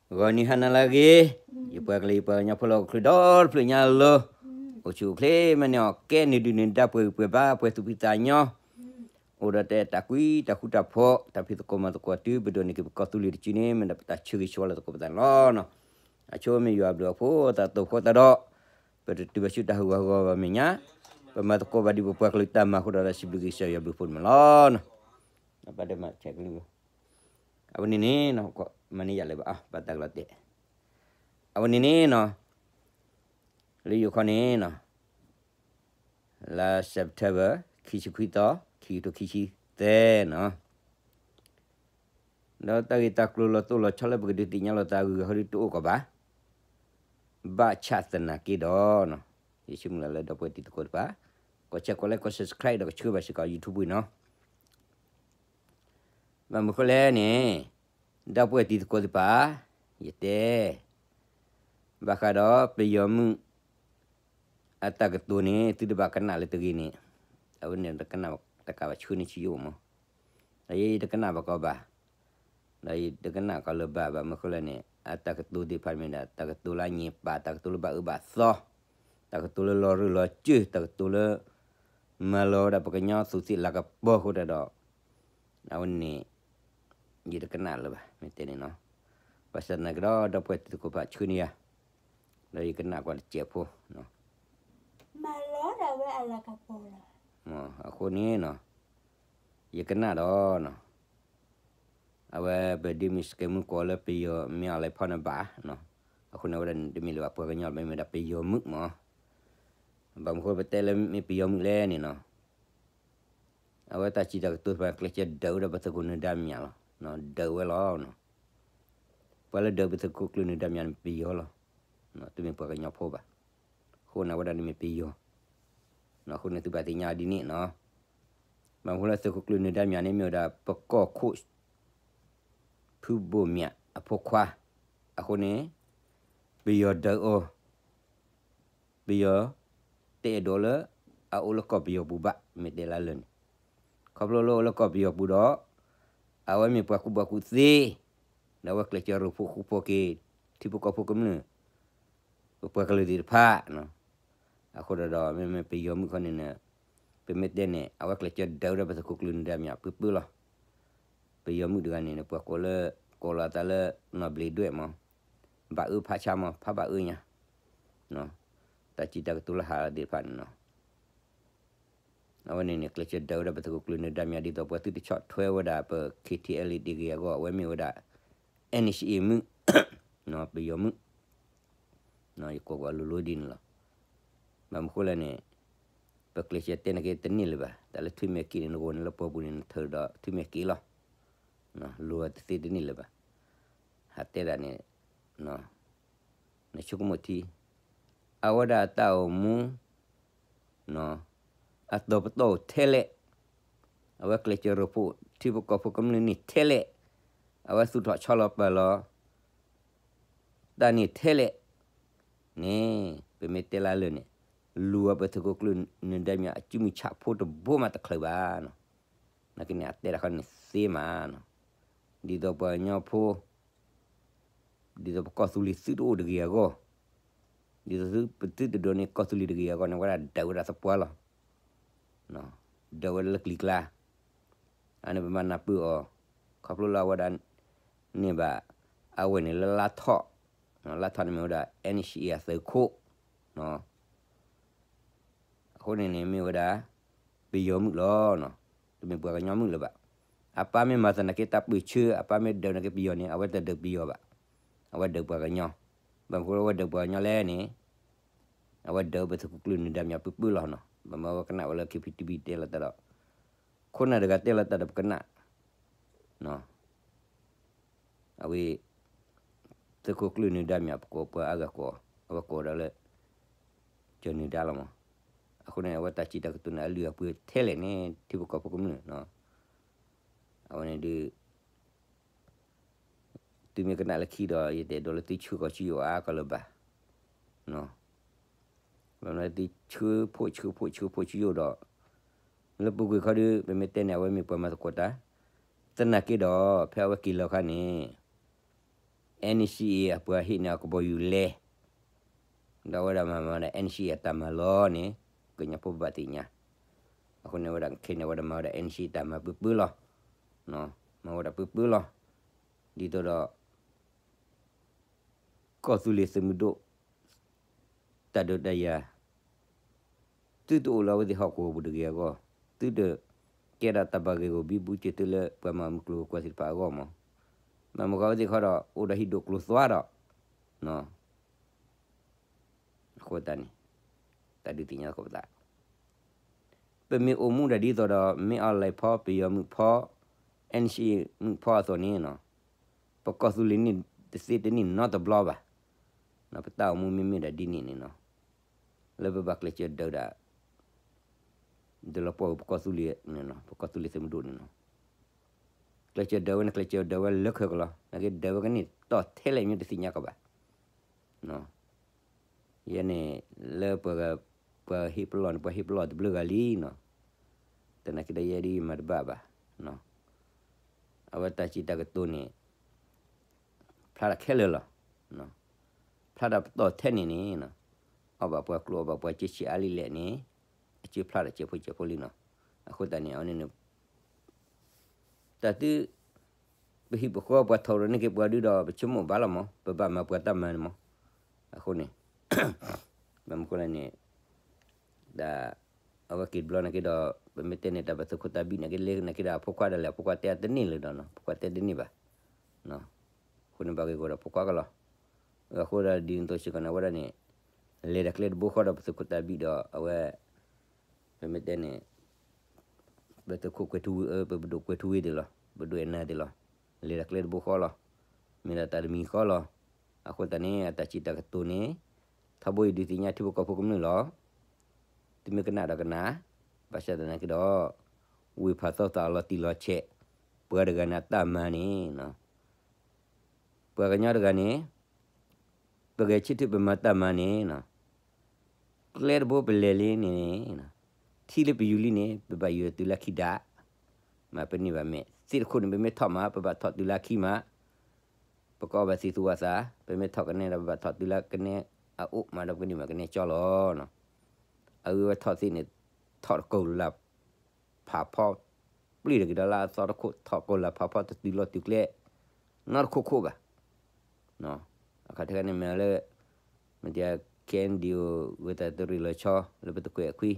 ဂီၤနံၤဟါနၤလၢအဂ့ၤ, ယပှၤကလုာ်ယပှၤကညီဖိလၢဟီၣ်ခိၣ်ချၢဒီတဖျၢၣ်ညါလီၤ. အိၣ်ဆူၣ်အိၣ်ချ့မ့ၢ်န့ၣ်အီၤ ကဲနုာ်ဒုၣ်နုာ်ဒါပှဲၤဂံၢ်ပှဲၤဘါ ပှဲၤသူၣ်ဖှံသးညီ, အိၣ်ဒီးတၢ်အဲၣ်တၢ်ကွံ တၢ်ဃူတၢ်ဖိး တၢ်ဖံးသကိးမၤသကိးတုၤ ပဒိးန့ၢ်က့ၤပကီၢ်သူလ့ၤတစုန့ၣ် မ့ၢ်ဒၣ်ပတၢ်ဆၢဂ့ၤဆၢဝါလၢသကိးပသးန့ၣ်လီၤ. အဆိမ့ၢ်ယွၤအဘျုးအဖှိၣ် တၢ်သိၣ်ဖိသးဒီး ပတတုၤဘၣ်ဆူတၢ်ဟးဂူာ်ဟးဂီၤဘၣ်မဲာ်ညါ, ပမၤသကိးဘၣ်ဒံးပပှၤကလုာ်တၢ်မၤအဃိဒီး စံးဘျုးက့ၤကစၢ်ယွၤဘျုးဖှိၣ်န့ၣ်မ့ၢ်လီၤ. အဝဲန့ၣ်န့ၣ် မၤန့ၢ်ယၤလၢၤဘၣ် ဘၣ်တၢ်ကလီၤတဲာ်, အဝဲန့ၣ်န့ၣ်နီၤ, လၢယိၤခီန့ၣ်နီၤ, လါ September ခံဆံခွံသီ ခံကထိခံဆံသၢနီၤ, ဒီးတၢ်ဂ့ၢ်တၢ်ကျိၤလီၤတိၢ်လီၤဆီလၢပကဒုးသ့ၣ်ညါလိာ်သးအဂုၤအဂၤဟီဒုးတအိၣ်ကီးဘၣ်, ဘၣ်ဆၣ်သနာ်က့ဒီးနီၤ, ယဆိကမိၣ်လၢလၢဒီပုၢ်ဝဲၢ်တံၤသကိးတဖၣ်, ကီၢ်ဆဲးကီးလဲ ကီၢ် subscribe ဒီးကဆှၢဘၣ်စ့ၢ်ကီး YouTube ပူၤနီၤ. ဘၣ်မနုၤဃိလဲၣ်န့ၣ်, ဒီပုၢ်ဝဲၢ်တံၤသကိးသ့ၣ်တဖၣ်, ယတဲ, ဘၣ်ဃးဒီးပယီၤမုၣ် အတၢ်ကတိၤန့ၣ် သုတဘၣ်ကနၣ်လၢတဂ့ၤန့ၣ်, အဝဲန့ၣ်တကနၣ်ဘၣ်တကးဘၣ်ဆှၢန့ၢ်ဆံယိၣ်မး, ဒီးယတကနၣ်ဘၣ်ကီးလၢၤဘၣ် ဘၣ်မနုၤဃိလဲၣ်န့ၣ် အတၢ်ကတိၤသ့ၣ်တဖၣ်မ့ၢ်ဒၣ် တၢ်ကတိၤလၢအညံၣ်ပာ် တၢ်ကတိၤလၢဘၣ်အၢဘၣ်သီ, တၢ်ကတိၤလၢလီၤရၢၢ်လီၤစၢၢ် တၢ်ကတိၤလၢ မၤလီၤဝဲဒၣ်ပှၤကညီသူးသ့ၣ်လၤကပီၤအဃိဒီး အဝဲန့ၣ် ယတကနၣ်လၢၤဘၣ် မ့ၢ်တဲန့ၣ်နီၤ, ဘၣ်ဆၣ်သနာ်က့ဒီး ဒီပုၢ်ဝဲၢ်တံၤသကိးတဖၣ်ဆှၢန့ၢ်ယၤ, ဒီးယကနၣ်ကွၢ်တစဲးဖိ မၤလီၤဒၣ်ဝဲအလၤကပီၤလီၤ, အဃိန့ၣ်နီၤ, ယကနၣ်ဒီးနီၤ, အဝဲပဒ်မ့ၢ်စကဲမုၢ်ကိးလၢပယီၤမ့ၢ်အီၤလဲၤဖီၣ်န့ၣ်ဘၣ်, အဃိန့ၣ် အဝဲဒၣ်တမ့ၢ်လၢၤဘၣ်ပှၤကညီလၢၤဘၣ် မ့ၢ်ဒၣ်ပယီၤမုၣ်မး, ဘၣ်မနုၤဃိပတဲလၢမ့ၢ်ပယီၤမုၣ်လဲၣ်န့ၣ်နီၤ, အဝဲတၢ်စံးတၢ်ကတိၤတဖၣ် ကျဲးစၢးဒုးဝဲဒၣ်ပသုးခိၣ်နၢၤဒါမၠးလီၤ, ဒုးဝဲလီၤ, ပှၤလၢဒုးပသုးခိၣ်ကျၢၢ်နၢၤဒါမၠးန့ၣ်ပယီၤလီၤ, တမ့ၢ်ပှၤကညီဖိဘၣ်, အဃိန့ၣ် အဝဲဒၣ်န့ၣ်မ့ၢ်ပယီၤ, အဃိန့ၣ်သုဘၣ်သ့ၣ်ညါဒ်န့ၣ်နီၤ, ဘၣ်မနုၤဃိလၢသုးခိၣ်ကျၢၢ်နၢၤဒါမၠးန့ၣ် မ့ၢ်ဝဲဒၣ်ပကီၢ်ခိၣ် ဖုဘိၣ်မၠးအဖိခွါ, အဃိန့ၣ် ပယီၤဒုးအီၤ, ပယီၤတအဲၣ်ဒိးလၢ အအိၣ်လၢကီၢ်ပယီၤပူၤဘၣ် မ့ၢ်တဲလၢလၢာ်န့ၣ်, ခီဖျိလၢအိၣ်လၢကီၢ်ပယီၤပူၤဒီး အဝဲမ့ၢ်ပှၤကူၣ်ဘၣ်ကူၣ်သ့, ဒီးအဝဲကျဲးစၢးရိဖှိၣ်ဃူဖိးက့ၤ ထံဖိကီၢ်ဖိကမျၢၢ် ပပှၤကလုာ်သ့ၣ်တဖၣ်, အဃိဒီး မ့မ့ၢ်ပယီၤမုၣ်ခီန့ၣ်န့ၣ်, ပမ့ၢ်တဲန့ၣ် အဝဲကျဲးစၢးဒုးဝဲဒၣ်ပသုးခိၣ်ကျၢၢ်နၢၤဒါမၠးပၢပၢလီၤ, ပယီၤမုၣ်တဂၤန့ၣ်န့ၣ် ပှၤကိးလၢ ကိးလီၤအသးလၢ နီၢ်ဘျ့းဒွဲၣ်မး, ဘၣ်အၢဖးဆါမး ဖးဘၣ်အၢညါ, တၢ်စံးတၢ်ကတိၤလၢဟးသ့ၣ်တဖၣ်န့ၣ်နီၤ အဝဲန့ၣ်န့ၣ် ကျဲးစၢးဒုးဝဲဒၣ်ပသုးခိၣ်ကျၢၢ်နၢၤဒါမၠး ဒ်သိးပှၤသုတဆီၣ်ထွဲဝဲဒၣ်ပ ခ့ထံအဲလ်အ့ တဂ့ၤအဂီၢ် အဝဲမ့ၢ်ဝဲဒၣ် NCA မုၣ်, ပယီၤမုၣ်, ယကိးကွၢ်လိၤလိၤဒ်န့ၣ်လီၤ. ဘၣ်မနုၤဃိလဲၣ်န့ၣ် ပကျဲးစၢးတဲန့ၢ်က့ၤတန့ၢ်လၢၤဘၣ်. တၢ်လၢထွံၣ်မဲာ်က့န့ၣ် နဂီၢ်န့ၣ်လၢပှၢ်ပူၤန့ၣ် နထၢဒီးထွံၣ်မဲာ်က့လီၤ. လိၤတသ့တန့ၢ်လၢၤဘၣ်. ဟးတဲဒၣ်န့ၣ် နဆိကမိၣ်ထံ အဝဲဒၣ်အတၢ်အိၣ်မူ အတီၤပတီၢ်ထဲလဲၣ်, အဝဲကျဲးစၢးရိဖှိၣ်ထံဖိကီၢ်ဖိကမျၢၢ်န့ၣ်ထဲလဲၣ်, အဝဲသူၣ်ထီၣ်ဆီလီၤပာ်လီၤ တၢ်န့ၣ်ထဲလဲၣ်န့ၣ် ပမ့ၢ်တဲလၢလၢာ်န့ၣ် လူၤအီၤပသုးခိၣ်ကျၢၢ်နၢၤဒါမၠး အစုမုၢ်ဆးဖိတဘိမးတချုးဘၣ်နီၤ. နာ်က့န့ၣ် အတဲတၢ်ခီန့ၣ်သ့မးနီၤ. ဒ်သိးပှၤကညီဖိ ဒ်သိးပကီၢ်သူလ့ၤသုတအိၣ်တဂ့ၤအဂီၢ်, ဒ်သိးသုတဒိးန့ၢ်ကီၢ်သူလ့ၤတဂ့ၤအဂီၢ်န့ၣ် အဝဲဒၣ်ဒုးဝဲဒၣ်သပှၢ်လီၤ. ဒုးဝဲဒၣ်လၢကျံၤကျါ, အန့ၣ်ပမၤနၢ်ပၢၢ်အီၤ, ခီဖျိလၢအဝဲဒၣ်န့ၣ်ဘၣ်, အဝဲန့ၣ်လၢလါထီၣ်, လါထီၣ်န့ၣ်မ့ၢ်ဝဲဒၣ် NCA အသုးခိၣ် အဃိန့ၣ်န့ၣ်မ့ၢ်ဝဲဒၣ် ပယီၤမုၣ်လီၤ. တမ့ၢ်ပှၤကညီမုၣ်လၢၤဘၣ်. အပၢ်မ့ၢ်မၤသနာ်က့တၢ်ပၢၢ်ဆၢ အပၢ်မ့ၢ်ဒုးနာ်က့ပယီၤန့ၣ် အဝဲတဒုးပယီၤဘၣ်. အဝဲဒုးပှၤကညီ, ဘၣ်မနုၤဃိလၢအဝဲဒုးပှၤကညီလဲၣ်န့ၣ် အဝဲဒုးပသုးခိၣ်ကျၢၢ်နၢၤဒါမၠးပၢပၢလီၤနီၤ. ဘၣ်မနုၤအဝဲကနၣ်ဝဲလၢ KPTV တဲလီၤတၢ်ဒီး ခိၣ်နၢ်တဂၤတဲလီၤတၢ်ဒီးပကနၣ် အဝဲ သုးခိၣ်ကျၢၢ်နၢၤဒါမၠး ပကိးပှၤအါဂၤကိး, အဝဲကိးဒီးလၢ ကၠီၤနၢၤဒါလီၤမး. အဃိန့ၣ် အဝဲတၢ်စံးတၢ်ကတိၤန့ၣ် အလုၢ်အပှ့ၤထဲလဲၣ်န့ၣ် ထံဖိကီၢ်ဖိကမျၢၢ်, အဝဲန့ၣ်ဒုး သုမ့ၢ်ကနၣ်လၢခံဒီး ယတအဲၣ်ဒိးလၢသုဆှၢကီၢ်ဆူယအိၣ်အါကီးလၢၤဘၣ်. ဘၣ်မနုၤသုဆှၢဖှိၣ်ဆှၢဖှိၣ်ဆှၢဖှိၣ်ဆူယအိၣ်ဒီး လၢပူၤကွံာ်ခီဒုး ပမ့ၢ်တဲန့ၣ် အဝဲမ့ၢ်ပှၤမၤသကိးတၢ်, သနာ်က့ဒီး ဖဲအဝဲက့ၤလီၤအခါန့ၣ် NCA အပှၤဟ့ၣ်န့ၢ်အီၤကဘီယူၤလဲၤ, ဒီးအဝဲဒၣ်မၤမၤဝဲဒၣ် NCA အတၢ်မၤလီၤန့ၣ် ကညီဖိဘၣ်သ့ၣ်ညါ. အဃိန့ၣ်ဝဲဒၣ်ခဲန့ၣ် အဝဲဒၣ်မၤဝဲဒၣ် NCA တၢ်မၤပၢပၢလီၤ, မၤဝဲဒၣ်ပၢပၢလီၤ. ဒ်သိးဒီး ကီၢ်သူလ့ၤသုးမုၢ်ဒိၣ် တၢ်ဒုးတၢ်ယၤ သုတအိၣ်လၢအဝဲသ့ၣ်ဟီၣ်ကဝီၤပူၤတဂ့ၤအဂီၢ်, သုတကဲဒၣ်တၢ်ဘၣ်ဂ့ၢ်ဂီၢ်ဘံဘူစ့ၢ်တုၤလၢပှၤမၤမုၢ်ကျိၤဝဲၤကွာ်သ့ၣ်တဖၣ်အဂီၢ်မး, မ့ၢ်မုၢ်ဂီၤဝဲသ့ၣ်ခီဒီး အိၣ်ဒီးဟံၣ်ဒိၣ်ကျိၤသွါဒီး, အဃိသတးန့ၣ် တၢ်ဒုးသ့ၣ်ညါသကိးပသး, ပမ့ၢ်အိၣ်မူဒၣ်ဒ်သိးဒီး မ့ၢ်အီၤလဲၤဖီ ပယီၤမုၣ်ဖီ NCA မုၣ်ဖီအသိးန့ၣ်နီၤ, ပကီၢ်သူလ့ၤန့ၣ်တသ့တန့ၢ်နီတဘျီဘၣ်. ပတၢ်အိၣ်မူမ့မ့ၢ်ဒၣ်ဒ်န့ၣ်န့ၣ်နီၤ, လၢပဘၣ်ကျဲးစၢးဒုးဒၣ် ဒုးလီၤပှီၢ်ပကီၢ်သူလ့ၤန့ၣ်နီၤ, ပကီၢ်သူလ့ၤသုးမုၢ်ဒိၣ်န့ၣ်နီၤ, ကျဲးစၢးဒုးဝဲန့ၣ် ကျဲးစၢးဒုးဝဲလၢခဲကလီၤ, နာ်က့ဒုးဝဲကန့ၢ်တီၢ်ထဲလဲၣ်မ့ၢ်တသ့ၣ်ညါကီးဘၣ်. ယဲန့ၣ် လၢပှၤဟ့ၣ်ပလီၢ်န့ၣ် ပှၤဟ့ၣ်ပလီၢ်တဘျုးဂၤလံနီၤ, သနာ်က့ဒီးယဲဒ်မၤတဘၣ်ဘၣ်, အဝဲတၢ်စံးတၢ်ကတိၤန့ၣ် ဖျါတၢ်ခဲလၢာ်လီၤ. ဖျါတၢ်ပတီၢ်ထဲန့ၣ်န့ၣ်, အီၣ်ဘၣ်ပှၤကျိၣ်အီၣ်ဘၣ်ပှၤစ့ဆံးအါလံလဲၣ်န့ၣ်, အစ့ဖျါတၢ်စဲးဖိစဲးဖိလံနီၤ. အဃိသတးန့ၣ် အဝဲန့ၣ်န့ၣ် တၢ်သု ပဟံၣ်ပဃီပှၤထီၣ်ရၤန့ၢ်က့ၤပှၤဒုဒီး ပဆိကမိၣ်ဘၣ်လီၤမး, ပဘၣ်မၤပှၤတၢ်မၤန့ၣ်မး. အဃိန့ၣ် ဘၣ်မနုၤဃိလဲၣ်န့ၣ် တၢ် အဝဲက့ၤတဘျီနာ်က့ဒီး ပမ့ၢ်တဲန့ၣ် တၢ်ပသုးခိၣ်သးဘံၣ်နာ်က့ လၢနာ်က့ဒီးအဖိခွါဒၣ်လဲာ် အဖိခွါတဲတန့ၢ်လၢၤဒီးနီၤ, ဖိခွါတဲတန့ၢ်ဘၣ်. အဃိန့ၣ်ဘၣ်ဂ့ၢ်ဂီၢ်ဒီးဖိခွါကလီၤ. အဃိဒီးဒ်န့ၣ်အသိးစ့ၢ်ကီးန့ၣ် အဝဲဒၣ်န့ၣ် လဲၤတၢ်ကျဲတဘိဃီဒီးပသုးခိၣ်သးဘံၣ်ဒီးအဝဲ ပမ့ၢ်တဲန့ၣ် ပသုးခိၣ်ကွဲၤထူဝ့ ပပဒိၣ်ကွဲၤထူဝ့သ့ၣ်လီၤ, ပဒိၣ်အဲၣ်နၤသ့ၣ်လီၤ, လဲၤတၢ်ကျဲတဘိဃီလီၤ. မ့ၢ်ဒၣ်တၢ်တမံၤဃီလီၤ. အဃိသတးန့ၣ် အတၢ်စံးတၢ်ကတိၤန့ၣ် ထီဘိအံၤဒုးသ့ၣ်ညါထံဖိကီၢ်ဖိကမျၢၢ်လီၤ. သုမ့ၢ်ကနၣ်ဒီးကနၣ်, ဘၣ်ဆၣ်သနာ်က့ဒီး ဝ့ၢ်ဖးသီသးအလီၤတံၢ်လီၤဆဲး, ပှၤတဂၤန့ၣ်အတၢ်မၤန့ၣ် ပှၤကညီတဂၤန့ၣ် ပဂဲၤဆၢထၢၣ်ပမၤတၢ်မၤန့ၣ် ကျဲတဘိပလဲၤလံန့ၣ် ထံလၢပယူၤလံန့ၣ် ပဘၣ်ယူၤတုၤလၢခံဒၣ်, မ့ၢ်ပန့ၢ်ဘၣ်မဲာ် သ့ၣ်တခိၣ်န့ၣ် ပမ့ၢ်ထီၣ်မး ပဘၣ်ထီၣ်တုၤလၢခံမး, ပကအီၣ်ဘၣ်သံးသူဝဲသး, ပမ့ၢ်ထီၣ်ကနဲဒီး ပဘၣ်ထီၣ်တုၤလၢကနဲအအိၣ်မးဒီး ပကန့ၢ်ဘၣ်ကနဲကၠီလီၤ. အဂ့ၢ်ဝဲထီၣ်သ့ၣ်န့ၣ် ထီၣ်တကိးလၢ် ဖးဖီ, ပျံၤတက့ၤဒီးလၢအသီတခိၣ် ထီၣ်ကိးလၢ်ဖးဖီတတုၤလီၤတုၤကျဲ နီတခိၣ်ခိၣ်ဘၣ်. အခီတခါန့ၣ်မ့ၢ်လၢ မ့ၢ်တဲ K N D O ဂ့ၤတၢ်တရံးလီၤဆီ လၢပတကွဲးအခွံ,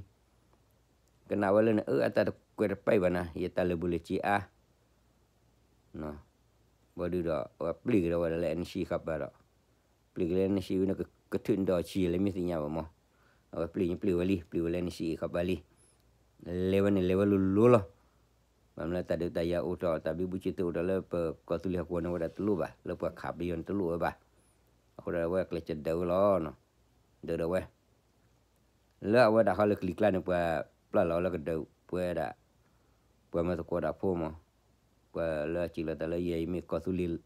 ကနၣ်ဝဲလၢန့ၣ် အၢ အတၢ်တကွဲးတပာ်ဘၣ်နၤ ယတၢ်လၢာ်ဘူၣ်လၢာ်စ့အါ ဘၣ်ဒုးဒီး အဝဲပျံၤက့ၤဒီးဝဲဒၣ်လၢ NCA ဃာ်ပၤဒီး ပျံၤက့ၤလၢ NCA ဝံၤန့ၣ် ကထုးန့ၢ်ဒီးဆံးလၢမ့ၢ်သ့ၣ်ညါဘၣ်မး, အဝဲပျံၤန့ၣ်ပျံၤဝဲလံ ပျံၤဝဲလၢ NCA ဃာ်ပၤလံ, လဲၤဝဲန့ၣ်လဲၤဝဲလိၤလိၤလီၤ. ဘၣ်မနုၤလၢတၢ်ဒုးတၢ်ယၤအိၣ်ထီၣ် တၢ်ဘံဘူစ့တုၤအိၣ်ထီၣ်လၢပကီၢ်သူလ့ၤဟီၣ်ကဝီၤန့ၣ်ဝဲဒၣ်တလိၣ်ဘၣ်, လၢပှၤခးပယီၤန့ၣ်တလိၣ်ဝဲဘၣ်. အဃိဒီးအဝဲကျဲးစၢးဒုးဝဲလီၤ. ဒုးဒီးဝဲ လၢအဝဲဒၣ်ဟီလၢကလံၤကျါန့ၣ် ပှၤပျၢ်လီၤလၢကဒုးပှဲၤဒၣ် ပှၤမၤသကိးတၢ်ဖိမး, ပှၤလၢအစံးလီၤတၢ်လၢယဲအံၤမ့ၢ်ကီၢ်သူလ့ၤ,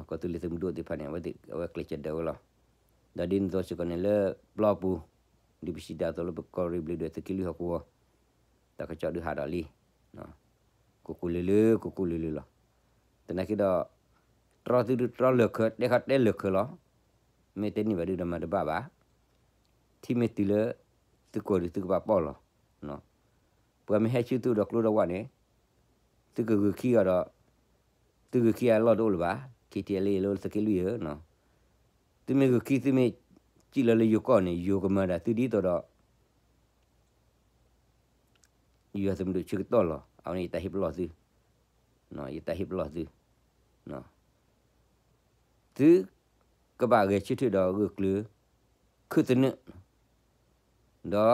ကီၢ်သူလ့ၤသုးမုၢ်ဒိၣ်သ့ၣ်တဖၣ်န့ၣ် အဝဲကျဲးစၢးဒုးဝဲလီၤ. ဒီးဒ်န့ၣ်အသိးစ့ၢ်ကီးန့ၣ်လၢပျီပူၤ, ဒ်ပစံးတၢ်အသိးလၢပကီၢ်ရ့ၣ်ဘျ့းဒွဲၣ်သုးက့လွံၢ်ဟီၣ်ကဝီၤ, တၢ်ကစီၣ်ဒုးဟးထီၣ်လံ, ကကူလၢလၢ ကကူလၢလၢလီၤ. သနာ်က့ဒီး တြီသုတြီလၢာ်ခၢ တဲခီတဲလၢာ်ခၢလီၤ. မ့ၢ်တဲန့ၢ်ဘၣ်ဒုးဒီးမၤတဘၣ်ဘၣ်, ထံမ့ၢ်တုၤလၢ သုကိၢ်ဒုးသုကဘၣ်ပီၢ်လီၤ. ပှၤမ့ၢ်ဟဲဆူသုဒီးကျိဒီးဝဲန့ၣ် သုကဂုာ်ခံအီၤဒီး သုဂုာ်ခံအလီၢ်တအိၣ်လၢၤဘၣ်, ထံထံအလံအလီၢ်သုးက့လွံၢ်ဧၢ, သုမ့ၢ်ဂုာ်ခံ သုမ့ၢ်စံၣ်လီၤလၢယိၤကီၢ်န့ၣ် ယိၤကမၤဒၣ်သုဒ်သိးဒီး ယွၤသုးမုၢ်ဒိၣ်ဆၢကတီၢ်လီၤ. အဝဲန့ၣ်ယတၢ်ဟ့ၣ်ပလီၢ်သု, ယတၢ်ဟ့ၣ်ပလီၢ်သု, သုကဘၣ်ဂဲၤဆၢထၢၣ်ဒီးဂၢၢ်ကျၢၤ ခုၣ်သနၢၣ်, ဒီး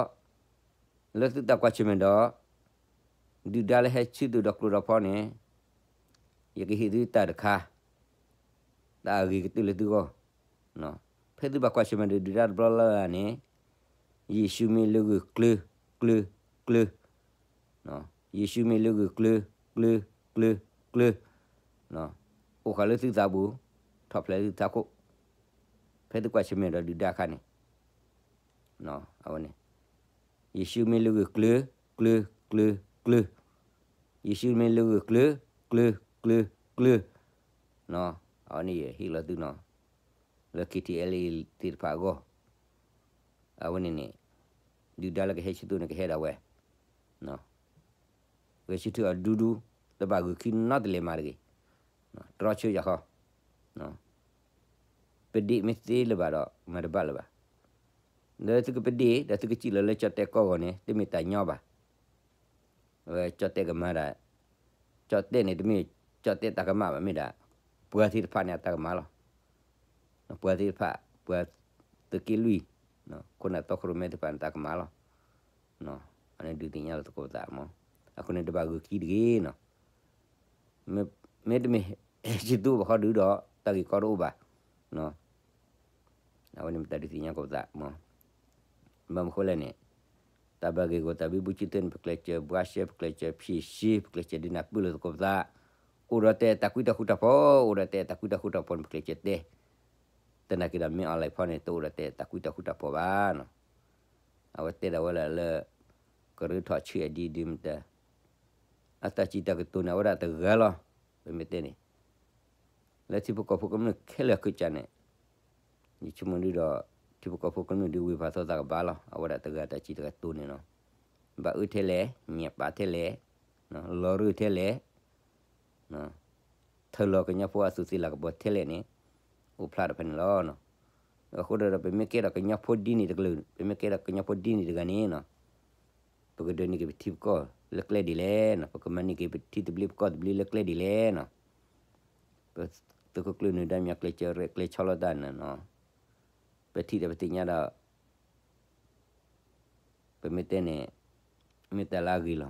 လၢသုတၢ်ကွၢ်ဆၢၣ်မဲာ်ဒီး ဒုၣ်ဒါလၢဟဲဆူသုဒီးကျိဒီးဖီန့ၣ် ယကဟ့ၣ်သုတၢ်တခါ, တၢ်အဂ့ၤကတၢၢ်လၢသုဂီၢ်, ဖဲသုဘၣ်ကွၢ်ဆၢၣ်မဲာ်ဒီးဒုၣ်ဒါတဘျီလၢ်လၢ်န့ၣ်, ယ့ၣ်ၡူးမ့ၢ်လၢဂၢၢ်ကျၢၤ, ကျၢၤ, ကျၢၤ, ယ့ၣ်ၡူးမ့ၢ်လၢဂၢၢ်ကျၢၤ, ကျၢၤ, ကျၢၤ, ကျၢၤ, အိၣ်ဃာ်လၢသုသးပူၤ, ထီၣ်ဖျဲးလၢသုထးခိၣ်, ဖဲသုကွၢ်ဆၢၣ်မဲာ်ဒီးဒုၣ်ဒါအခါန့ၣ် အဝဲန့ၣ်, ယ့ၣ်ၡူးမ့ၢ်လၢဂၢၢ်ကျၢၤ, ကျၢၤ, ကျၢၤ, ကျၢၤ, ယ့ၣ်ၡူးမ့ၢ်လၢဂၢၢ်ကျၢၤ, ကျၢၤ, ကျၢၤ, ကျၢၤ, အဝဲ အဝဲန့ၣ်ယဟ့ၣ်လီၤသုနီၤ, လၢ KTLA သ့ၣ်တဖၣ်အဂီၢ်, အဝဲန့ၣ်န့ၣ် ဒုၣ်ဒါလၢကဟဲဆူသုန့ၣ် ကဟဲဒၣ်ဝဲ, ဂဲၤဆၢထၢၣ်အီၤဒူဒူ, တဘၣ်ဂုာ်ခံနီတလဲၤမၤတဂ့ၤ, တြီဆၢယၤဃီ, ပဒ့ၣ်မ့ၢ်သ့လၢၤဘၣ်ဒီး မၤတဘၣ်လၢၤဘၣ်, လၢသုကပဒ့ၣ် ဒီးသုကစံၣ်လီၤလၢကၠီၣ်တဲၣ်ကီၢ်ဂီၤန့ၣ် တမ့ၢ်တၢ်ညီဘၣ်. အဝဲကၠီၣ်တဲၣ်ကမၤဒၣ်, ကၠီၣ်တဲၣ်န့ၣ် တမ့ၢ်ကၠီၣ်တဲၣ်တၢ်ကမၣ်ဘၣ် မ့ၢ်ဒၣ် ပှၤသ့ၣ်တဖၣ်န့ၣ် အတၢ်ကမၣ်လီၤ. ပှၤသ့ၣ်တဖၣ် ပှၤသုးက့လွံၢ်, ခိၣ်နၢ်သီခိၣ်ရိၣ်မဲသ့ၣ်တဖၣ်န့ၣ် တၢ်ကမၣ်လီၤ. အန့ၣ်ဒုးသ့ၣ်ညါလီၤသကိးပသးမး, အဃိန့ၣ်တဘၣ်ဂုာ်ခံတဂ့ၤနီၤ. မ့တမ့ၢ် ဟဲဆူသုဘၣ်ဃီဒုးဒီး တၢ်ဂ့ၢ်ကီတအိၣ်ဘၣ်. အဝဲန့ၣ်မ့ၢ်တၢ်ဒုးသ့ၣ်ညါကိးပသးမး. ဘၣ်မနုၤဃိလဲၣ်န့ၣ်, တၢ်ဘၣ်ဂ့ၢ်ဂီၢ်တၢ်ဘံဘူဆံသၢန့ၣ် ပကျဲးစၢးဘှါရှဲ ပကျဲးစၢးဖံးရှဲ ပကျဲးစၢးဒုးနၢ်ပၢၢ်လိာ်သကိးပသး, အိၣ်ဒီးတဲတၢ်ကွံတၢ်ဃူတၢ်ဖိး, အိၣ်ဒီးတဲတၢ်ကွံတၢ်ဃူတၢ်ဖိးန့ၣ် ပကျဲးစၢးတဲ, သနာ်က့ဒီး မင်းအောင်လှိုင် ဖီန့ၣ် တအိၣ်ဒီးတဲတၢ်ကွံတၢ်ဃူတၢ်ဖိးဘၣ်နီၤ. အဝဲတဲဒၣ်ဝဲလၢ ကရၢထီၣ်ဆၢအဒံးဒုးမတၤ အတၢ်စံးတၢ်ကတိၤန့ၣ် အဝဲဒၣ်တဂၤလီၤ. ပမ့ၢ်တဲန့ၣ် လၢထံဖိကီၢ်ဖိကမျၢၢ်ခဲလၢာ်အကစၢ်န့ၣ်, ယဆိကမိၣ်ဒုးဒီး ထံဖိကီၢ်ဖိကမျၢၢ်ဒုးဝ့ၤဖးသီသးကဘၣ်လီၤ. အဝဲဒၣ်တဂၤတၢ်စံးတၢ်ကတိၤန့ၣ်နီၤ, ဘၣ်အၢထဲလဲၣ်, ညၣ်ပာ်ထဲလဲၣ်, လီၤရၢၢ်ထဲလဲၣ်, ထၢလီၤကညီဖိအသူးသ့ၣ်လၤကပီၤထဲလဲၣ်န့ၣ် အိၣ်ဖျါတဖဲန့ၣ်လီၤ. အဃိဒီး ပမ့ၢ်ကဲဒီးကညီဖိဒ်န့ၣ်တကလုာ်, ပမ့ၢ်ကဲဒီးကညီဖိဒ်န့ၣ်တဂၤန့ၣ်နီၤ, ပကဒိးန့ၢ်က့ၤပထံပကီၢ်လၢကျဲဒ်လဲၣ်နီၤ, ပကမၤန့ၢ်က့ၤပထံသဘျ့ပကီၢ်သဘျ့လၢကျဲဒ်လဲၣ်နီၤ, ပသုးခိၣ်ကျၢၢ်နုာ်ဒါမ့ၢ်ကျဲးစၢးရဲၣ်ကျဲးဆီလီၤတၢ်န့ၣ်နီၤ, ပထံၣ်ဒီးပသ့ၣ်ညါဒီး ပမ့ၢ်တဲန့ၣ် မ့ၢ်တၢ်လၢအဂ့ၤလီၤ.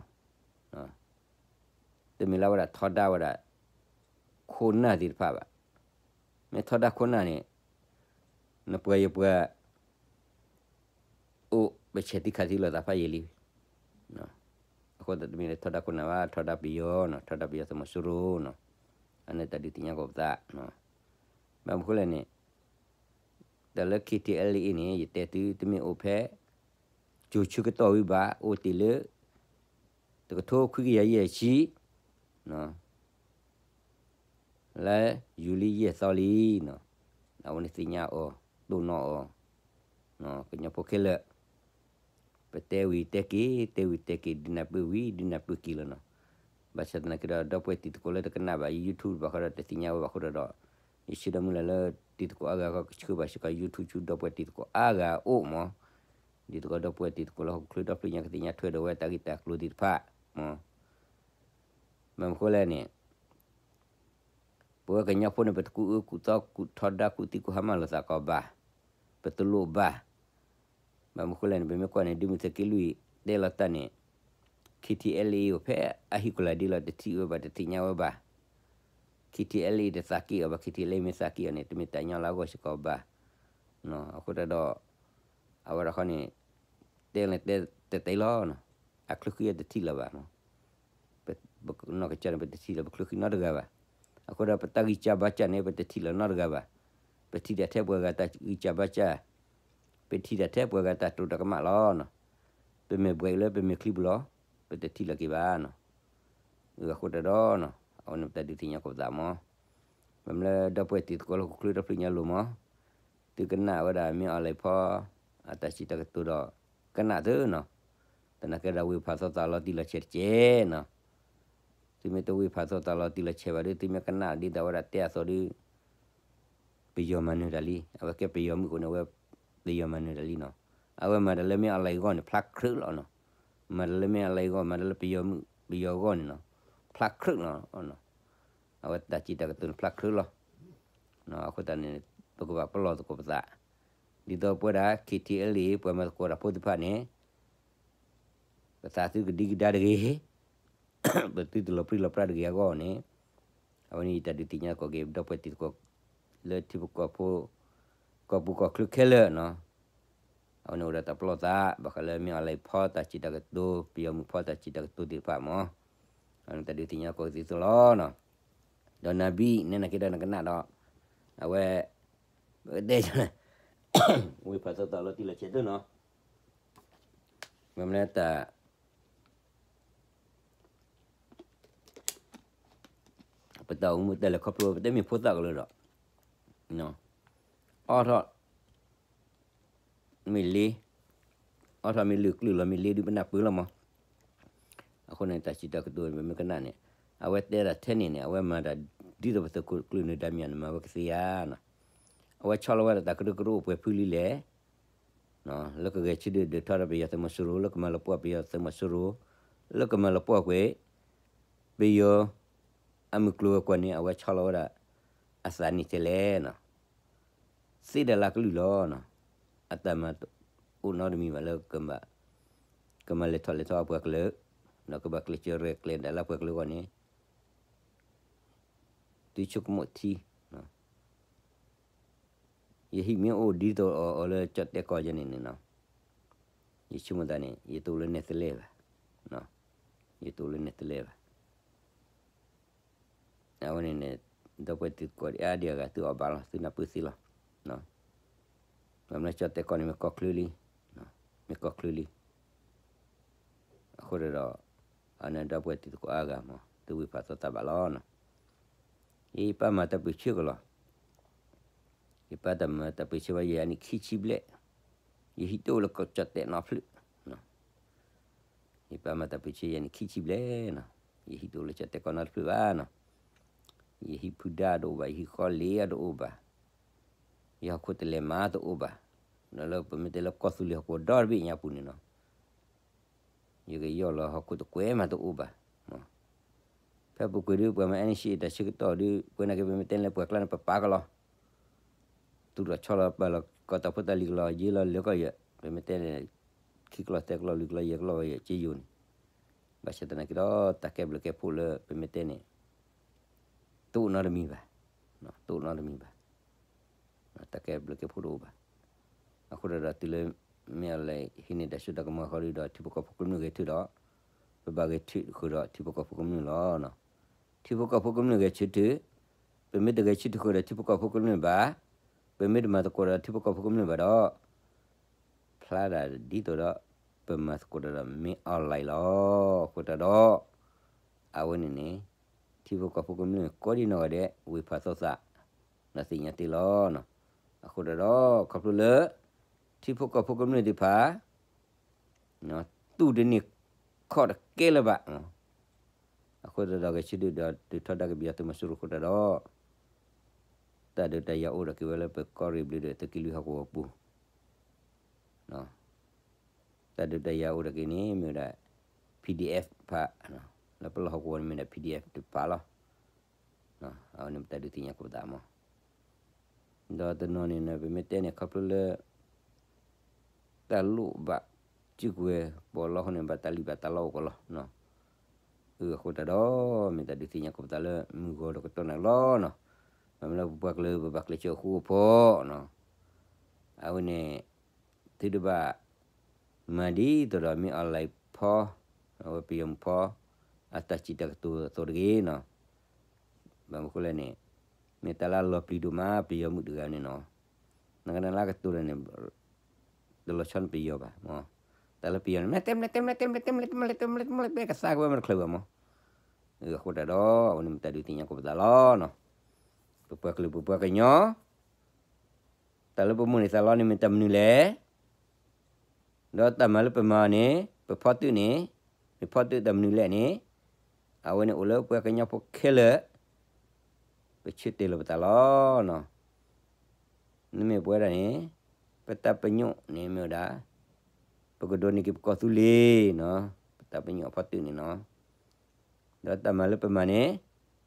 တမ့ၢ်လၢဝဲဒၣ်ထီဒါဝဲဒၣ် ခိၣ်နၢ်သ့ၣ်တဖၣ်ဘၣ်. မ့ၢ်ထီဒါခိၣ်နၢ်န့ၣ် နပှၤယပှၤ အိၣ်ပဆဲးသံခးသံလိာ်သးဖးယံာ်လံ. အဃိသတးတမ့ၢ်လၢထီဒါခိၣ်နၢ်ဘၣ်, ထီဒါပယီၤနီၤ, ထီဒါပယီၤသုးမီၤစိရိၤနီၤ, အန့ၣ်တၢ်ဒုးသ့ၣ်ညါကိးပသး. ဘၣ်မနုၤဃိလဲၣ်န့ၣ် တၢ်လၢ K T L A အံၤန့ၣ် ယတဲသု တမ့ၢ်အိၣ်ဖဲ ကၠိၤဆၢကတီၢ်ဝံၤဘၣ်, အိၣ်တ့ၢ်လၢ တကထိခွံကယၤယဲၢ်ဆံ လၢယူၤလံယဲၢ်သီလံနီၤ. အဝဲန့ၣ်သ့ၣ်ညါအီၤ တိၢ်နီၣ်အီၤ ကညီဖိခဲလၢာ်, ပတဲဝံၤတဲက့ၤ, တဲဝံၤတဲက့ၤ, ဒုးနၢ်ပၢၢ်ဝံၤ ဒုးနၢ်ပၢၢ်က့ၤလီၤနီၤ. ဘၣ်ဆၣ်သနာ်က့ဒီး ဒီပုၢ်ဝဲၢ်တံၤသကိးလၢတကနၣ်ဘၣ် YouTube ဘၣ်ဃီဒီး တသ့ၣ်ညါဝဲဘၣ်ဃိဒီး, ယဆၢဒီးမုၢ်လၢ်လၢ တံၤသကိးအါဂၤကဆှၢဘၣ်စ့ၢ်ကီး YouTube ဆူ ဒီပုၢ်ဝဲၢ်တံၤသကိးအါဂၤအအိၣ်မး, ဒ်သကိးဒီပုၢ်ဝဲၢ်တံၤသကိးလၢဟီၣ်ခိၣ်ချၢဒီဖျၢၣ်ညါ ကသ့ၣ်ညါထွဲဒီးဝဲတၢ်ဂ့ၢ်တၢ်ကျိၤသ့ၣ်တဖၣ်မး. ဘၣ်မနုၤဃိလဲၣ်န့ၣ် ပဝဲကညီဖိန့ၣ် ပတကူၣ်အၢကူၣ်သီ ကူၣ်ထီဒါ ကူၣ်သံကူၣ်ဟါမၢ်လိာ်သးကိးဘၣ်, ပတလိၣ်ဘၣ်. ဘၣ်မနုၤဃိလဲၣ်န့ၣ် ပမ့ၢ်ကွၢ်န့ၣ် ဒုးမုၢ်သုးက့လွံၢ်တဲလီၤတၢ်န့ၣ် K T L A အိၣ်ဖဲအဟံၣ်ကီၢ်လၢ်ဒ်လီၤ တထံၣ်ဝဲဘၣ် တသ့ၣ်ညါဝဲဘၣ်. K T L A တသးက့ၣ်အီၤဘၣ်, K T L A မ့ၢ်သးက့ၣ်အီၤန့ၣ် တမ့ၢ်တၢ်ညီလၢအဂီၢ်စ့ၢ်ကီးဘၣ်. အဃိတၢ်ဒီး အဝဲဒၣ်ဃီန့ၣ် တဲလၢတဲတဲလီၤနီၤ, အချၢဃံအတထံၣ်လၢၤဘၣ်မး. ပနီၢ်ကစၢ်န့ၣ် ပတထံၣ်လၢၤ ပချၢဃံနီတဂၤဘၣ်. အဃိဒီးပတၢ်ဂံၢ်စၢ်ဘါစၢ်န့ၣ် ပတထံၣ်လၢၤနီတဂၤဘၣ်. ပထံၣ်ဒၣ်ထဲပှၤဂၤတၢ်ဂံၢ်စၢ်ဘါစၢ်, ပထံၣ်ဒၣ်ထဲပှၤဂၤတၢ်တိာ်တၢ်ကမၣ်လီၤနီၤ. ပမ့ၢ်ဘှဲးလၢပမ့ၢ်ချံပူၤလီၤ, ပတထံၣ်လၢၤက့ၤဘၣ်နီၤ. အဃိတၢ်ဒီး အဝဲန့ၣ်ပတၢ်ဒုးသ့ၣ်ညါကိးပသးမး. မ့မ့ၢ်လၢဒီပုၢ်ဝဲၢ်တံၤသကိးလၢဟီၣ်ခိၣ်ချၢဒီဖျၢၣ်ညါလိၤမး, သုကနၣ်ဝဲဒၣ် မင်းအောင်လှိုင် ဖီ အတၢ်စံးတၢ်ကတိၤဒီး ကနၣ်သုနီၤ. သနာ်က့ဒီးဝ့ၢ်ဖးသီသးလီၤတံၢ်လီၤဆဲးတက့ၢ်နီၤ. သုမ့ၢ်တဝ့ၢ်ဖးသီသးလီၤတံၢ်လီၤဆဲးဘၣ်ဒီး သုမ့ၢ်ကနၣ်ဒ်သိးဝဲဒၣ်တဲအသိးဒီး ပယီၤမၤနၢၤတၢ်လံ. အဝဲကဲပယီၤမုၣ်အဃိန့ၣ် အဝဲပယီၤမၤနၢၤတၢ်လံနီၤ. အဝဲမၤတၢ်လၢ မင်းအောင်လှိုင် အဂီၢ်န့ၣ် ဖျါခြူးလီၤနီၤ. မၤတၢ်လၢ မင်းအောင်လှိုင် အဂီၢ်, မၤတၢ်လၢပယီၤမုၣ် ပယီၤအဂီၢ်န့ၣ်နီၤ, ဖျါခြူးလီၤ. အဝဲတၢ်စံးတၢ်ကတိၤန့ၣ် ဖျါခြူးလီၤ. အဃိသတးန့ၣ် ပကဘၣ်ပလီၢ်သကိးပသး, ဒ်သိးပဝဲဒၣ် K T L A ပှၤမၤသကိးတၢ်ဖိသ့ၣ်တဖၣ်န့ၣ် ပသးသုကဒံကဒါတဂ့ၤ, ပသုတလီၤပြံလီၤပြါတဂ့ၤအဂီၢ်န့ၣ်, အဝဲန့ၣ်ယတၢ်ဒုးသ့ၣ်ညါကိးက့ၤ ဒီပုၢ်ဝဲၢ်တံၤသကိး လၢထံဖိကီၢ်ဖိ ကီၢ်ပူၤကီၢ်ချၢခဲလၢာ်နီၤ. အဝဲန့ၣ်အိၣ်ဒီးတၢ်ပလီၢ်သး ဘၣ်ဃးလၢ မင်းအောင်လှိုင် ဖီတၢ်စံးတၢ်ကတိၤ, ပယီၤမုၣ်ဖီတၢ်စံးတၢ်ကတိၤသ့ၣ်တဖၣ်မး, အဝဲန့ၣ်တၢ်ဒုးသ့ၣ်ညါကိးက့ၤသုလီၤနီၤ. ဒီးနၤဘံၣ် နဲနာ်က့ဒီးနကနၣ်ဒီး အဝဲ ပတဲ ဝ့ၢ်ဖးသီသးလီၤတံၢ်လီၤဆဲးသုနီၤ. မ့မ့ၢ်လၢတၢ် ပတၢ်အိၣ်မူတၢ်လဲၤခီဖျိ ပတမ့ၢ်ဖိသၣ်ကလၢာ်ဒီး အီၣ်ထီၣ် မ့ၢ်လ့, အီၣ်ထီၣ်မ့ၢ်လုာ်ကျုာ်လီၤ မ့ၢ်လ့ဒုးပနၢ်ပၢၢ်လီၤမး. အဃိန့ၣ် တၢ်စံးတၢ်ကတိၤပမ့ၢ်ကနၣ်န့ၣ် အဝဲတဲဒၣ်ထဲန့ၣ်န့ၣ် အဝဲမၤတၢ်ဒ်သိးပသုးခိၣ်ကျၢၢ်နၢၤဒါမံၤန့ၣ် မၤဝဲကသ့ဧါနီၤ. အဝဲဆီလီၤဝဲဒၣ်တၢ်ကရၢကရိအိၣ်ပှဲၤဖုလံလဲၣ် လၢကဂဲၤဆၢထၢၣ်ဒုးထီဒါပယီၤသုးမီၤစိရိၤ လၢကမၤလီၤပှီၢ်ပယီၤသုးမီၤစိရိၤ လၢကမၤလီၤပှီၢ်ကွံာ် ပယီၤ အမုၢ်ကျိၤဝဲၤကွာ်န့ၣ် အဝဲဆီလီၤဝဲဒၣ် အသးနံၣ်ထဲလဲၣ်နီၤ. သ့ဒၣ်လၢကလုၢ်လီၤနီၤ. အတၢ်မၤအိၣ်နီတမံၤဘၣ်လၢ ကမၤလဲၤထီၣ်လဲၤထီအပှၤကလုာ် ဒီးကဘၣ်ကျဲးစၢးရဲၣ်ကျဲၤဒၣ်လၢပှၤကလုာ်အဂီၢ်န့ၣ် သုဆိကမိၣ်ထံ ယဟံၣ်မ့ၢ်အိၣ်ဒ်သိးအီၤလၢကၠီၣ်တဲၣ်ကီၢ်ယဲန့ၣ်န့ၣ်နီၤ, ယဆိကမိၣ်သးန့ၣ် ယတအိၣ်လၢနဲၣ်သလဲၣ်ဘၣ်, ယတအိၣ်လၢနဲၣ်သလဲၣ်ဘၣ်. အဝဲန့ၣ်န့ၣ် ဒီပုၢ်ဝဲၢ်တံၤသကိးဒံးအါဒံးအဂၤ သုအီၣ်ဘၣ်လီၤ သုနၢ်ပၢၢ်သ့လီၤ. ဘၣ်မနုၤကၠီၣ်တဲၣ်ကီၢ်န့ၣ် မ့ၢ်ကီၢ်ချၢလံ, မ့ၢ်ကီၢ်ချၢလံ. အဃိဒီး အန့ၣ်ဒီပုၢ်ဝဲၢ်တံၤသကိးအါဂၤမး သုဝံၢ်ဖးသီသးဘၣ်လီၤ. ယပၢ်မၤတၢ်ပၢၢ်ဆၢကလီၤ, ယပၢ်တၢ်မၤတၢ်ပၢၢ်ဆၢဝဲယၤန့ၣ်ခံဆံဘျဲၣ်, ယဟံၣ်တအိၣ်လၢကၠီၣ်တဲၣ်နီတဖျၢၣ်. ယပၢ်မၤတၢ်ပၢၢ်ဆၢယၤန့ၣ်ခံဆံဘျဲၣ်နီၤ, ယဟံၣ်တအိၣ်လၢကၠီၣ်တဲၣ်ကီၢ်နီတဖျၢၣ်ဘၣ်နီၤ. ယဟံၣ်ဖုဒါတအိၣ်ဘၣ်, ယဟံၣ်ဃီလ့အတအိၣ်ဘၣ်, ယဟီၣ်ခိၣ်တလဲၤမၤတအိၣ်ဘၣ်, ဒီးလၢပမ့ၢ်တဲလၢကီၢ်သူလ့ၤဟီၣ်ခိၣ်ဒီတဘ့ၣ်ညါပူၤန့ၣ်နီၤ ယကယီၢ်လီၤဟီၣ်ခိၣ်တကွဲးမးတအိၣ်ဘၣ်. ဖဲပူၤကွံာ်ဒုး ပှၤမၤ NCA တၢ်ဆၢကတီၢ်ဒုး ပဝဲနာ်က့ ပမ့ၢ်တဲလၢပှၤကျါန့ၣ် ပပာ်ကလီၤ, သူၣ်ထီၣ်ဆီလီၤပာ်လီၤ ကီၢ်တၢ်ဖိတၢ်လံၤကလီၤ ယ့လီၤလၢကီၢ်ယဲၢ် ပမ့ၢ်တဲန့ၣ် ခံကလီၤသၢကလီၤလွံၢ်ကလီၤယဲၢ်ကလီၤဝဲယဲၢ်က့ယိၤန့ၣ်, ဘၣ်ဆၣ်သနာ်က့ဒီး တၢ်ကဲဘျုးကဲဖှိၣ်လၢပမ့ၢ်တဲန့ၣ် တအိၣ်နီတမံၤဘၣ်, တအိၣ်နီတမံၤဘၣ်. တၢ်ကဲဘျုးကဲဖှိၣ်တအိၣ်ဘၣ်. အဃိဒီးတုၤလၢ မ့ၢ်အီၤလဲၣ် ဟံးန့ၢ်တၢ်စိတၢ်ကမီၤဃီဒီး ထံဖိကီၢ်ဖိကမျၢၢ်ဂဲၤဆၢထၢၣ်ဒီး ပဘၣ်ဂဲၤဆၢထၢၣ်ဃုာ်ဒီးထံဖိကီၢ်ဖိကမျၢၢ်လီၤ. ထံဖိကီၢ်ဖိကမျၢၢ်ဂဲၤဆၢထၢၣ်, ပမ့ၢ်တဂဲၤဆၢထၢၣ်ဃုာ်ဒီးထံဖိကီၢ်ဖိကမျၢၢ်ဘၣ်, ပမ့ၢ်တမၤသကိးဒီးထံဖိကီၢ်ဖိကမျၢၢ်ဘၣ်ဒီး ဖျါဒၣ်ဒ်သိးဒီး ပမၤသကိးတၢ်ဒီးမ့ၢ်အီၤလဲၣ်လီၤ. အဃိတၢ်ဒီး အဝဲန့ၣ်န့ၣ် ထံဖိကီၢ်ဖိကမျၢၢ်ကိးဒံနီၢ်ဂၤဒဲး ဝံၢ်ဖးသီသး ဒီးသ့ၣ်ညါတ့ၢ်လီၤ. အဃိတၢ်ဒီး ခီဖျိလၢ ထံဖိကီၢ်ဖိကမျၢၢ်သ့ၣ်တဖၣ် တူၢ်တန့ၢ်ခီၣ်တကဲလၢၤဘၣ်. အဃိတၢ်ဒီး ဂဲၤဆၢထၢၣ်ဒီး ဒုးထီဒါက့ၤပယီၤသုးမီၤစိရိၤအဃိတၢ်ဒီး တၢ်ဒုးတၢ်ယၤအိၣ်ဒီးက့ၤဝဲလၢပကီၢ်ရ့ၣ်ဘျ့ဒီး သုးက့လွံၢ်ဟီၣ်ကဝီၤပူၤ တၢ်ဒုးတၢ်ယၤအိၣ်ဒီးက့ၤန့ၣ် မ့ၢ်ဝဲဒၣ် PDF တဖၣ်, လၢပလီၢ်ဟီၣ်ကဝီၤန့ၣ်မ့ၢ်ဒၣ် PDF တဖၣ်လီၤ. အဝဲန့ၣ်ပတၢ်ဒုးသ့ၣ်ညါကိးပသးမး. ဒီးတနီၤန့ၣ် ပမ့ၢ်တဲန့ၣ် ခီဖျိလၢ တၢ်လိၣ်ဘၣ်စုကဝဲၤ ပီးလီၢ်ဃိန့ၣ် ဘၣ်တၢ်လံၣ်ဘၣ်တၢ်လီအိၣ်ကီးလီၤ. အဃိတၢ်ဒီး မ့ၢ်တၢ်ဒုးသ့ၣ်ညါကိးပသးလၢ မုၢ်ဂီၤဒီးကတီၢ်န့ၣ်လီၤနီၤ. ဘၣ်မနုၤလၢပပှၤကလုာ် ပဘၣ်ကျဲးစၢးဃူအဖိနီၤ. အဝဲန့ၣ် သုတဘၣ် မၤဒ်သိးဒီးမ့ၢ်အီၤလဲၣ်ဖီ, အဝဲပယီၤမုၣ်ဖီ အတၢ်စံးတၢ်ကတိၤအသိးတဂ့ၤနီၤ. ဘၣ်မနုၤဃိလဲၣ်န့ၣ် မ့ၢ်တၢ်လၢအလီၤပျံၤဒိၣ်မး ပယီၤမုၣ်တဂၤန့ၣ်နီၤ. နကနၣ်လၢအကတိၤဒီးန့ၣ် တလီၤဆီန့ၣ်ပယီၤဘၣ်မး. တၢ်လၢပယီၤန့ၣ် မ့ၢ်တဲမ့ၢ်တဲမ့ၢ်တဲမ့ၢ်တဲမ့ၢ်တဲမ့ၢ်တဲမ့ၢ်တဲမ့ၢ်ကသါကဝဲမ့ၢ်တချုးဘၣ်မး. အဃိတၢ်ဒီး အဝဲန့ၣ်မ့ၢ်တၢ်ဒုးသ့ၣ်ညါကိးပသးလီၤနီၤ. ပပှၤကလုာ်ပပှၤကညီ တၢ်လၢပမိၣ်န့ၢ်သးလီန့ၣ်မ့ၢ်တၢ်မနုၤလဲၣ်. ဒီးတၢ်မၤလၢပမၤန့ၣ် ပဖီသုးန့ၣ် မ့ၢ်ဖီသုးတၢ်မနုၤလဲၣ်န့ၣ် အဝဲန့ၣ်အိၣ်လၢပှၤကညီဖိခဲလၢာ် ပဆၢတဲာ်လီၤပသးလီၤနီၤ. နမ့ၢ်ပဝဲဒၣ်န့ၣ် ပတၢ်ပညိၣ်န့ၣ်မ့ၢ်ဝဲဒၣ် ပကဒိးန့ၢ်က့ၤပကီၢ်သူလ့ၤနီၤ, ပတၢ်ပညိၣ်အဖီသုးန့ၣ်နီၤ. ဒီးတၢ်မၤလၢပမၤန့ၣ်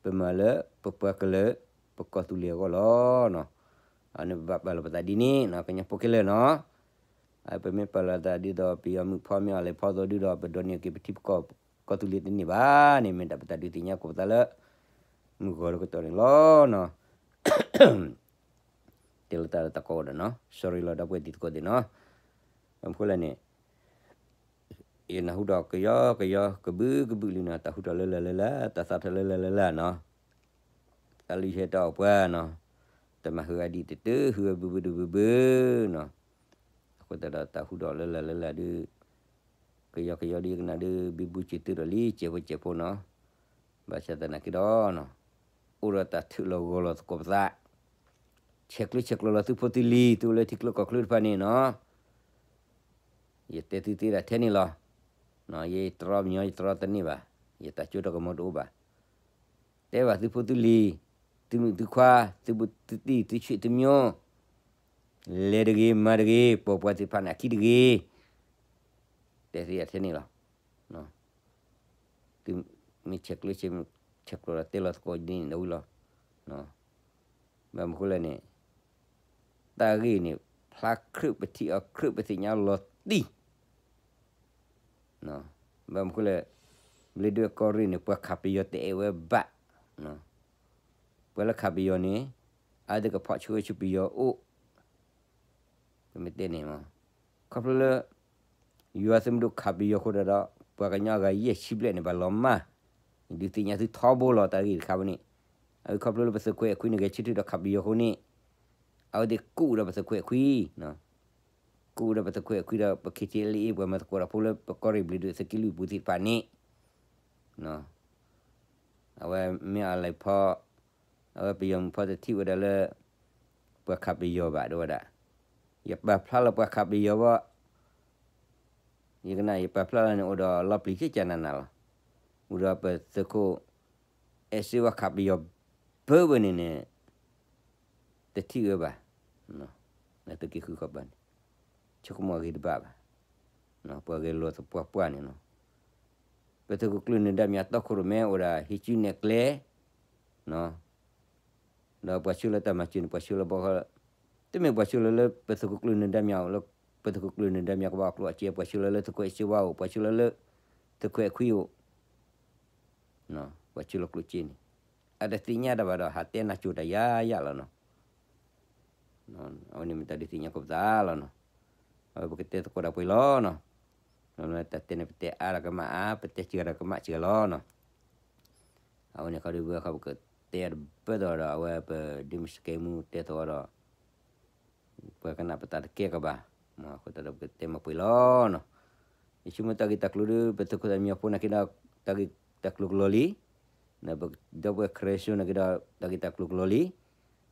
ပမၤလၢပပှၤကလုာ် ပကီၢ်သူလ့ၤအဂီၢ်လီၤနီၤ. အန့ၣ်ပဘၣ်ပာ်လီၤပသးဒ်န့ၣ်နီၤ ကညီဖိခဲလၢာ်နီၤ. ပမ့ၢ်ပာ်လီၤသးဒ်သိး ပယီၤမုၣ်ဖီမ့ၢ်အီၤလဲၣ်ဖီသိးဒုဒီး ပဒိးန့ၢ်က့ၤပထံပကီၢ် ကီၢ်သူလ့ၤတန့ၢ်ဘၣ်န့ၣ် မ့ၢ်ဒၣ်ပတၢ်ဒုးသ့ၣ်ညါကိးပသးလၢ မုၢ်ဂီၤတကတီၢ်န့ၣ်လီၤနီၤ. တဲလီၤတၢ်လၢတၢ်ကီအိၣ်ဒီးနီၤ sorry လီၤ ဒီပုၢ်ဝဲၢ်တံၤသကိးသ့ၣ်နီၤ. ဘၣ်မနုၤဃိလဲၣ်န့ၣ် ယနၢ်ဟူဒီးကယီကယီကဘုကဘုလံနီၤ တၢ်ဟူထီၣ်လၢလၢ်လၢလၢ် တၢ်သးထီၣ်လၢလၢ်လၢလၢ်နီၤ. တၢ်လုၢ်ဟဲတၢ်အီၣ်ပှၤနီၤ တမၤဟုအဒံးတတုၤ ဟုအဘုဘုဒုဘုဘုနီၤ. အဃိသတးဒီးတၢ်ဟူထီၣ်လၢလၢ်လၢလၢ် တၢ်ဟူထီၣ်လၢလၢ်လၢလၢ်ဒုး ကယီကယီဒုးကနၣ်ဒုး ဘံဘူစၢၤတုၤဒီးလံ စဲးဖိစဲးဖိနီၤ. ဘၣ်ဆၣ်သနာ်က့ဒီး အိၣ်ဒီးတၢ်ထုးလီၤဂီၤလီၤသကိးပသး ဆ ဆဲးကျၢဆဲးကျိးလီၤသုဖိသုလံၤ သုအိၣ်လၢထံချၢကီၢ်ချၢတဖၣ်န့ၣ်နီၤ, ယတဲသုသ့ဒၣ်ထဲန့ၣ်လီၤ. ယတြီပညီ ယတြီတန့ၢ်ဘၣ်, ယတၢ်ကၠိတၢ်ကမီၤတအိၣ်ဘၣ်. တဲဘၣ်သုဖိသုလံၤ, သုမုၣ်သုခွါ, သုဘူးသုတံၢ်, သုဆံးသုမံၤ, လဲၤတဂ့ၤ, မၤတဂ့ၤ, ပိာ်ပှၤသ့ၣ်တဖၣ်န့ၣ် အခံတဂ့ၤ. တဲသုယၤထဲန့ၣ်လီၤ. သုမ့ၢ်ဆဲးကျၢဆဲးကျိးဒီးတဲလီၤသကိးဒ်န့ၣ်ဒီးဝံၤလီၤ. ဘၣ်မနုၤဃိလဲၣ်န့ၣ်, တၢ်ဂ့ၢ်န့ၣ် ဖျါခရံာ်ပထံၣ်အီၤခရံာ်ပသ့ၣ်ညါလီၤတံၢ်. ဘၣ်မနုၤဃိလဲၣ်, ဘျ့ဒွဲၣ်ကီၢ်ရ့ၣ်န့ၣ် ပှၤခးပယီၤတအဲၣ်ဝဲဘၣ်. ပှၤလၢခးပယီၤန့ၣ် အဝဲသ့ၣ်ကဖီၣ်ဆူဝဲဆူပယီၤအိၣ် ပမ့ၢ်တဲန့ၣ်မး, ခီဖျိလၢ ယွၤသုးမုၢ်ဒိၣ်ခးပယီၤအဃိဒီး ပှၤကညီအဂၤယဲၢ်ဆံဘျဲၣ်န့ၣ် ဘၣ်လီၤမၢ်, ဒုးသ့ၣ်ညါသုထီဘိလီၤ တၢ်ဂ့ၢ်တခါဝဲန့ၣ်. အဝဲခီဖျိလၢပသုးခွဲးအခွံန့ၣ် ဂဲၤဆၢထၢၣ်ဒီးခးပယီၤအဃိန့ၣ်, အဝဲသ့ၣ်ကူၣ်ဒီးပသုးခွဲးအခွံ, ကူၣ်ဒီးပသုးခွဲးအခွံဒီး ပ ခ့ထံလ့အ့ ပှၤမၤသကိးတၢ်ဖိလၢပကီၢ်ရ့ၣ်ဘျ့ဒွဲၣ်သုးက့လွံၢ်ပူၤသ့ၣ်တဖၣ်န့ၣ် အဝဲမ့ၢ်အလဲၤဖီ, အဝဲပယီၤမုၣ်ဖီတထံၣ်ဝဲဒၣ်လၢ ပှၤခးပယီၤဘၣ်ဒ်ဝဲဒၣ်, ယပာ်ဖျါလၢပှၤခးပယီၤဘၣ်, ယကနၣ်ယပာ်ဖျါလၢန့ၣ် အိၣ်ဒီးလီၤပျံၤကကနးနးလီၤ. အိၣ်ဒီးပသုးခိၣ် အဲၣ်စ့ဝါခးပယီၤဘၢဝဲန့ၣ်န့ၣ် တထံၣ်ဝဲဘၣ်, သုးက့ဃုခီပၤန့ၣ် ဆိကမိၣ်အဂ့ၤတဘၣ်ဘၣ်, ပှၤဂဲၤလိာ်သပှၢ်ပှၢ်န့ၣ်လီၤ. ပသုးခိၣ်ကျၢၢ်နၢၤဒါမၠးတီခိၣ်ရိၣ်မဲအိၣ်ဒၣ်ဟံးစုနဲၣ်ကျဲ ဒီးပှၤဆှၢလၢတၢ်မၤစၢၤန့ၣ် ပှၤဆှၢလၢဘီဃီ, တမ့ၢ်ပှၤဆှၢလၢလၢပသုးခိၣ်ကျၢၢ်နၢၤဒါမၠးအိၣ်လၢ ပသုးခိၣ်ကျၢၢ်နၢၤဒါမၠးကဘၣ်အီၣ်ကျိၣ်အစ့, ပှၤဆှၢလၢလၢသုးခိၣ်အဲၣ်စ့ဝါအိၣ်, ပှၤဆှၢလၢလၢသုးခွဲးအခွံအိၣ်, ပှၤဆှၢလီၤကျိၣ်စ့န့ၣ် အတသ့ၣ်ညါတၢ်ဘၣ်ဒီး ဟးတဲနၢ်ကၠိတၢ်ယါယါလီၤနီၤ. အဝဲန့ၣ်မ့ၢ်တၢ်ဒုးသ့ၣ်ညါကိးပသးလီၤနီၤ. အဝဲပကတဲသကိးဒၣ်ပှဲၤလီၤနီၤ. တၢ်တဲန့ၣ် ပတဲအါဒီးကမၣ်အါ, ပတဲစှၤဒီးကမၣ်စှၤလီၤနီၤ. အဝဲန့ၣ်ခီဒုးဝဲခီ ပကတဲတဘၢၣ်သီဒီး အဝဲပဒုးမ့ၢ်စကဲမူတဲသီဒီး ပှၤကနၣ်ပသးတကဲကဘၣ်, အဃိသတးဒီးပကတဲမ့ၢ်ပှဲၤလီၤနီၤ. ယဆိကမိၣ်တၢ်ဂ့ၢ်တၢ်ကျိၤဒီး ပသုးခိၣ်သးမံအဖိနာ်က့ဒီး တၢ်ဂ့ၢ်တၢ်ကျိၤကလီၤလံ, ဒီးပဒီပုၢ်ဝဲၢ်ခရံာ်ဖိနာ်က့ဒီး တၢ်ဂ့ၢ်တၢ်ကျိၤကလီၤ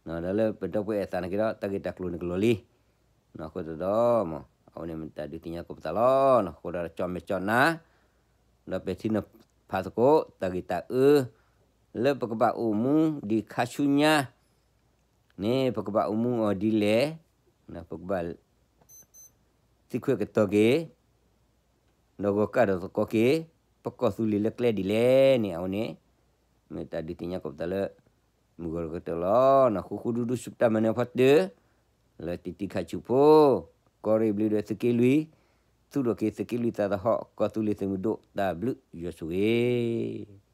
လံ, ဒီးလၢပဒီပုၢ်ဝဲၢ်အသးနာ်က့ဒီး တၢ်ဂ့ၢ်တၢ်ကျိၤန့ၣ်ကလီၤလံ. အဃိသတးဒီး အဝဲန့ၣ်မ့ၢ်တၢ်ဒုးသ့ၣ်ညါကိးပသးလီၤနီၤ. အဃိဒီးကၠီၣ်မဲာ်ကၠီၣ်နါ ဒီးပဲာ်ထံနီၤဖးသကိး တၢ်ဂ့ၢ်တၢ်အၢ လၢပကဘၣ်အိၣ်မူဒံးခါဆူညါန့ၣ် ပကဘၣ်အိၣ်မူအီၤဒ်လဲၣ်, ပကဘၣ် သံခွဲးကတီၤက့ၤ, ဒီးဂီၤကၢ်ဒီးသကိးက့ၤ ပကီၢ်သူလ့ၤလၢကျဲဒ်လဲၣ်န့ၣ် အဝဲန့ၣ် မ့ၢ်တၢ်ဒုးသ့ၣ်ညါကိးပသးလၢ မုၢ်ဂီၤတကတၢၢ်လီၤနီၤ. ဃူဃူဒူဒူ စူၢ်တၢ်မၤနၢၤဖီတၢၢ် လၢတံၤတံၤခါဆူၣ်ဖိ, ကီၢ်ရ့ၣ်ဘျ့ဒွဲၣ်သုးက့လွံၢ်, သူၣ်ထီၣ်က့ၤသုးက့လွံၢ်သးသဟီၣ် ကီၢ်သူလ့ၤသုးမုၢ်ဒိၣ် တၢ်ဘျုးယွၤဆိၣ်ဂ့ၤ.